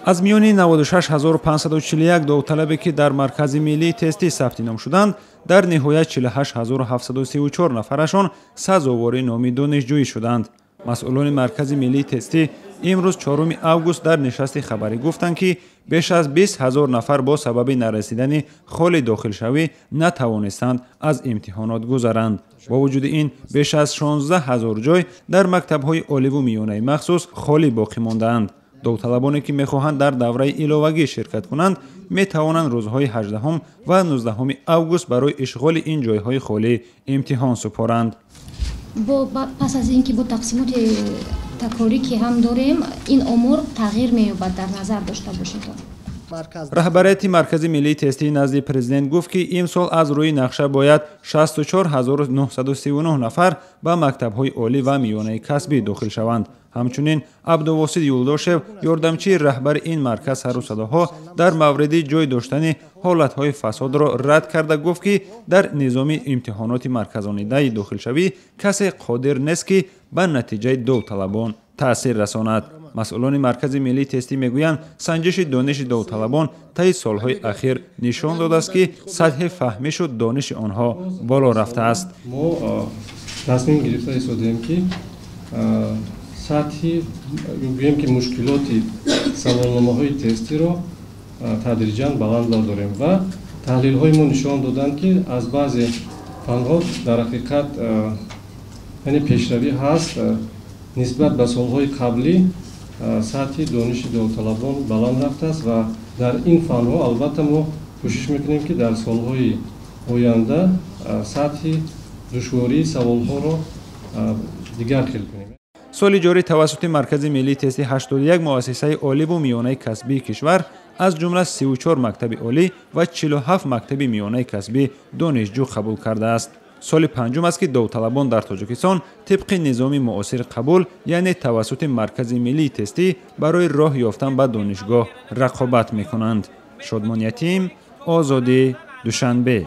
Аз миёни 96 541 довталабе, ки дар Маркази миллии тестӣ сабти ном шуданд, дар ниҳоят 48 734 нафарашон сазовори номи донишҷӯӣ шуданд. Масъулони Маркази миллии тестӣ имрӯз, 4 август, дар нишасти хабарӣ гуфтанд, ки беш аз 20 000 нафар бо сабаби нарасидани холи дохилшавӣ натавонистанд аз имтиҳонот гузаранд. Бо вуҷуди ин, беш аз 16 ҳазор ҷой дар мактабҳои оливу миёнаи махсус холӣ боқӣ мондаанд. Довталабоне, ки мехоҳанд дар давраи иловагӣ ширкат кунанд, метавонанд рӯзҳои 18 ва 19 август барои ишғоли ин ҷойҳои холӣ имтиҳон супоранд. Пас аз ин ки бо тақсимоти такрорӣ, ки ҳам дорем, ин омор тағйир меёбад, дар назар дошта бошед. Раҳбарияти Маркази миллии тестии назди Президент гуфт, ки имсол аз рӯи нақша бояд 64 939 нафар ба мактабҳои олӣ ва миёнаи касбӣ дохил шаванд. Ҳамчунин Абдувосит Юлдошев, ёрдамчии раҳбари ин марказ, сару садоҳо дар мавриди ҷой доштани ҳолатҳои фасодро рад карда, гуфт, ки дар низоми имтиҳоноти марказонидаи дохилшавӣ касе қодир нест, ки ба натиҷаи довталабон таъсир расонад. Масъулони Маркази миллии тестӣ мегӯянд, санҷиши дониши довталабон таи солҳои ахир нишон додааст, ки сатҳи фаҳмишу дониши онҳо боло рафтааст. Мо тасмим гирифта истодем, ки сатҳи, гӯем ки, мушкилоти саволномаҳои тестиро тадриҷан баланд бардорем ва таҳлилҳои мо нишон доданд, ки аз баъзе фанҳо дар ҳақиқат, яъне, пешравӣ ҳаст. Нисбат ба солҳои қаблӣ сатҳи дониши довталабон баланд рафтааст ва дар ин фанҳо, албатта, мо кӯшиш мекунем, ки дар солҳои оянда сатҳи душвории саволҳоро дигар хел кунем. Соли ҷорӣ тавассути Маркази миллии тести 81 муассисаи оливу миёнаи касбии кишвар, аз ҷумла 34 мактаби олӣ ва 47 мактаби миёнаи касбӣ, донишҷӯ қабул кардааст. Соли панҷум аст, ки довталабон дар Тоҷикистон тибқи низоми муосири қабул, яъне тавассути Маркази миллии тестӣ, барои роҳ ёфтан ба донишгоҳ рақобат мекунанд. Шодмон Ятим, Озодӣ, Душанбе.